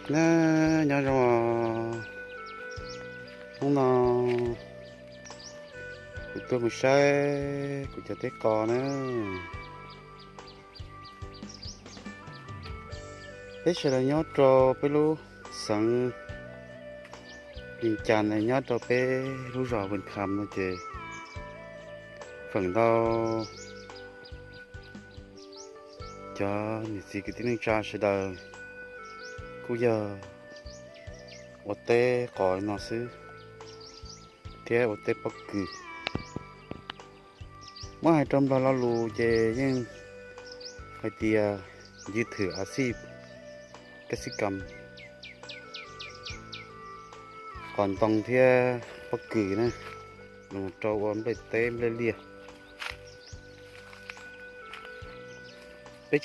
Na, nyob zoo os. Hnub no kuv tuaj mus saib kuv cov teb qos na. Peb sawv daws nyob rau peb lub xeev Vias Cas, nyob rau peb lub zos Vwm Kham no ces feem ntau cov niam txiv kwv tij neej tsa sawv daws kuj yog ua teb qos li no xwb thiab ua teb pob kws. Muab hais rau Nplog lo lus ces yeej hais tias yij thwm a xij kab xib kam, qos ntoo thiab pob kws na, rau ua nplej teb nplej liaj. Peb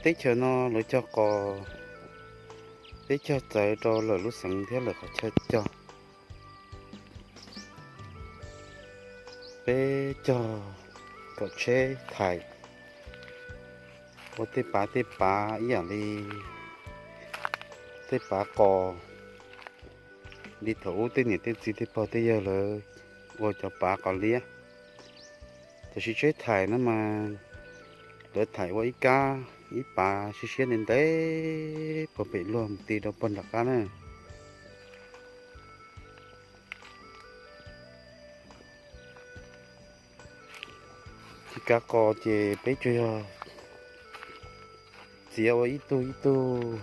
teb chaws no lawv cog qos, peb cog txawv rau lawm lub xeev thiab lawm qhov chaw cog. Peb cog kom tsheb thaiv ua tej pav tej pav ib yam li tej pav qos li thaum ub tej niam tej txiv tej pog tej yawg lawv ua cov pav qos liab. Tiam sis tsheb thaiv no mas lawv thaiv ua ib kab ib pav siab siab ntev ntev puag pem luag mus ti rau puag nram qab na. Ces kav qos ces peb tsuas yog txiav ua ib tug ib tug,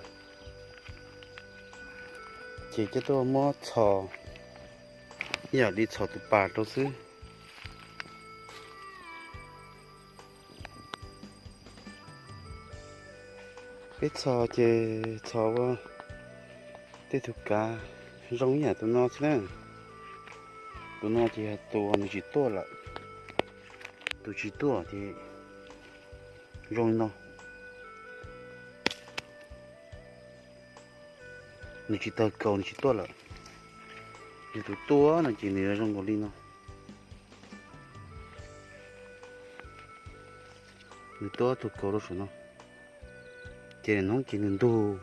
ces coj tuaj muab txhos ib yam li txhos tus pas rau xwb. Peb txhos ces txhos ua tej tug kav zoo ib yam tus no xwb na. Tus no ces yog tus nws tsis tuaj lawm. Tus tsis tuaj ces zoo li no. Nws tsis tawg kaus, nws tsis tuaj lawm. Yog tus tuaj no ces nws yuav zoo nkaus li no. Nws tuaj ob tug kaus rau saum no, ces hnub ces nws ntug,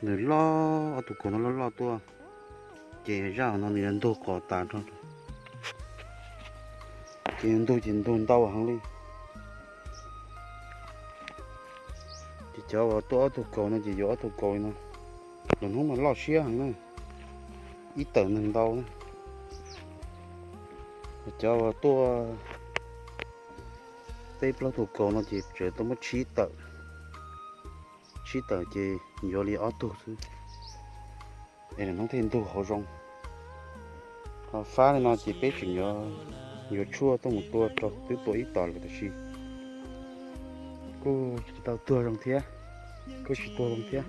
nws loj, ob tug kaus no loj loj tuaj, ces zaj no nws yuav ntug qos tas nrho. Ces ntug ces ntug ntau heev li. Ces cov uas tuaj ob tug kaus no ces yuav ob tug kaus li no. Lwm hnub mas loj siab heev na, ib tawm neeg ntau na. Cov uas tuaj peb plaub tug kaus no ces tseem tuaj muab tsib tawm, tsib tawm ces yuav li ob tug xwb, es lwm hnub thiaj ntug hauv zoo. Ho fab li no ces peb tseem yuav tshuaj tuaj mus tua rau, twb tua ib tos lawm tab sis kuj tsis tau tuag zoo thiab, kuj tsis tuag zoo thiab.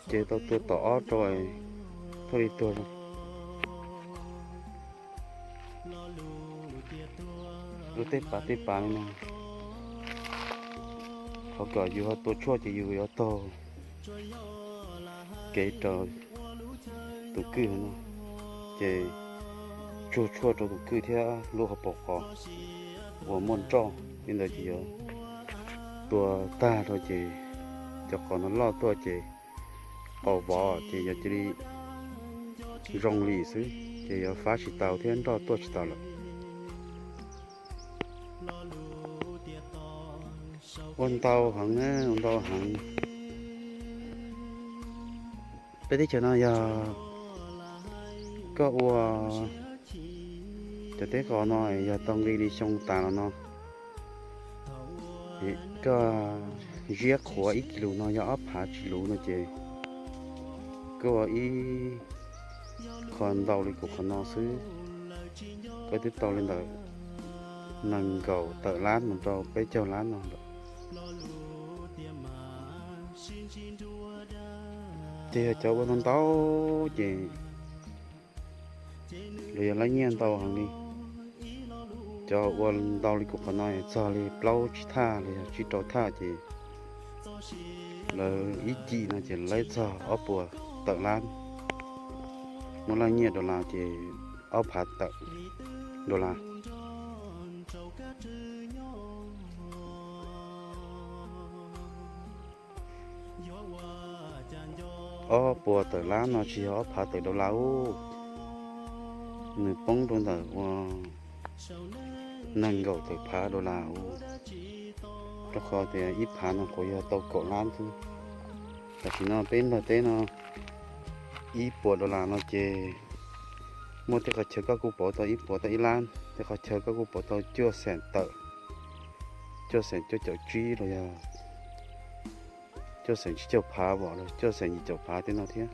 Ces tau tua tom ob rau thiaj li tuag zoo. Ua tej pav tej pav li no, thov kom yus ho tua tshuaj ces yus yuav taug kev rau tus kwj no, ces tsuag tshuaj rau tus kwj thiab lub hauv paus qos uas muaj nroj li ntawd ces yuav tua tag rau ces cov qos no loj tuaj ces qaus vov ces yog cia li zoo li xwb, ces yuav fab tsis tau thiab nroj tuaj tsis tau lawm. Ua ntau heev, ua ntau heev. Peb teb chaws no yog koj ua cov teb qos no yog tau nqi li xyoo tas los no, koj ziab qhuav ib kis lus no yog ob phav tsis luv no ces koj ua ib qho ntau li kuv qhov no xwb, koj twb tau li ntawm nees nkaum tawm lab mus rau peb caug lab no lawm. Ces yog cov ua ntau ntau ces lawv yog laib nyiaj ntau heev li. Cov ua ntau li kuv qhov no txog li plaub tsib thaj los yog tsib rau thaj ces lawv ib cim no ces laib txog ob puas tawm lab. Muab laij nyiaj dollar ces ob phav tawm dollar. ob puas tawm lab no tsis yog ob phav tawm dollar ub, nws poob rau ntawm ua nees nkaum tawm phav dollar ub, rau qhov tias ib phav no kuj yog tau kaum lab xwb. Tam sim no peb Nplog teb no ib puas dollar no ces muaj tej qhov chaw koj kuj pauv tau ib puas tau ib lab, tej qhov chaw koj kuj pauv tau cuaj xeem tawm, cuaj xeem cuaj caum tsib los yog cuaj xeem tsib caug phav los cuaj xeem yim caum phav tej no thiab.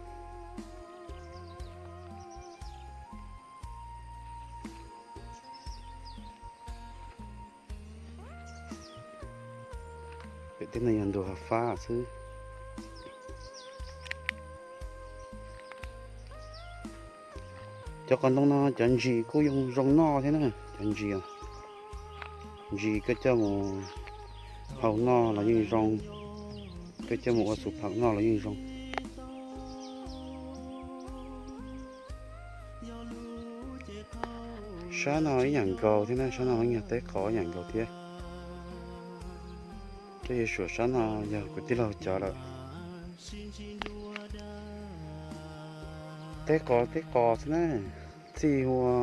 Pem tej no yog ntug hav fab xwb. Cov qos ntoo no cov ntsis kuj yeej zoo noj thiab na, cov ntsis, ntsis koj coj mus hau noj los yeej zoo, koj coj mus ua xu pham noj los yeej zoo. Sab no ib yam nkaus thiab na, sab no yeej yog teb qos ib yam nkaus thiab. Tej yuav suam sab no yog kuv tij laug cov lawm. Teb qos teb qos xwb na, txij ua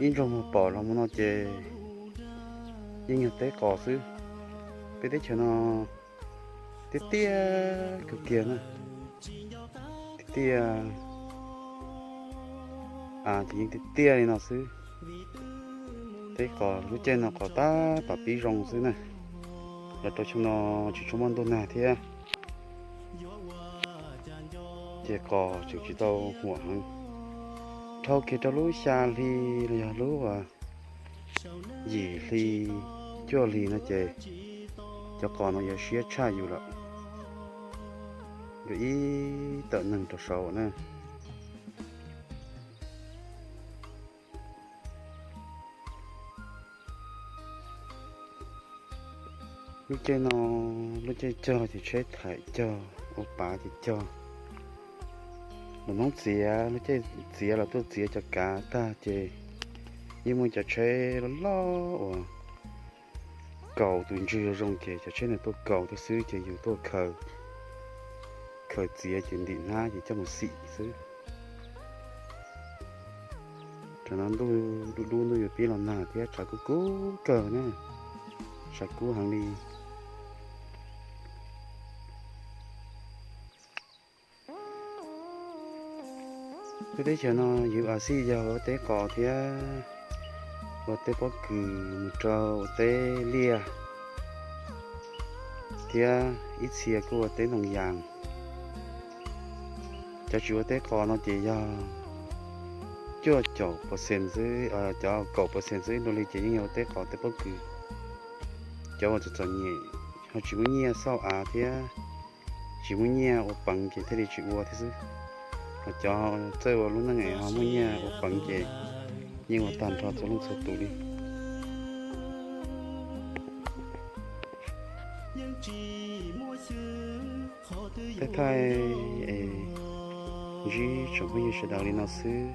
ib ntsug muag pom los mus no ces yeej yog teb qos xwb. Peb teb chaws no tiaj tiaj kawg kiag na, tiaj tiaj, av ces yeej tiaj tiaj li no xwb. Teb qos lub caij no qos tab tom pib zoo xwb na, los rau xyoo no tsis tshua muaj ntuj nag thiab, ces qos tseem tsis tau huam heev. Dhau kiag rau lub xya hli los yog lub yim hli cuaj hli no ces cov qos no yuav siab tshaj yus lawm, yuav ib tawm neeg rau saud na. Lub caij no, lub caij cog ces tsheb thaim cog, ua pav ces cog. Lus noob txiav, lub caij txiav los tuaj txiav cov kav tag ces yeej muaj cov tsheb loj loj uas kaus tus ntswg zoo ces cov tsheb ntawd tuaj kaus tuaj xwb ces yus tuaj khaws, khaws txiav ces ntim hnab ces coj mus xim xwb. Tam no ntuj dub dub ntuj yuav pib los nag thiab tshav kub kub kawg na, tshav kub heev li. Peb teb chaws no yus a xij yog ua teb qos thiab ua teb pob kws mus rau ua teb liaj thiab ib txhia kuj ua teb ntoo yas. Cov tsis ua teb qos no ces yog cuaj caum percent xwb, cov kaum percent xwb, ib ntu li ces yeej yog ua teb qos teb pob kws. Cov uas txom txom nyem ho tsis muaj nyiaj xauj av thiab tsis muaj nyiaj ua peev ces thiaj li tsis ua thiab xwb. Ho cov txawj ua lub neej es ho muaj nyiaj ua peev ces yeej ua tag nrho txhua leej txhua tus li. Thaij thaij es ntsib tsoom phooj ywg sawv daws li no xwb.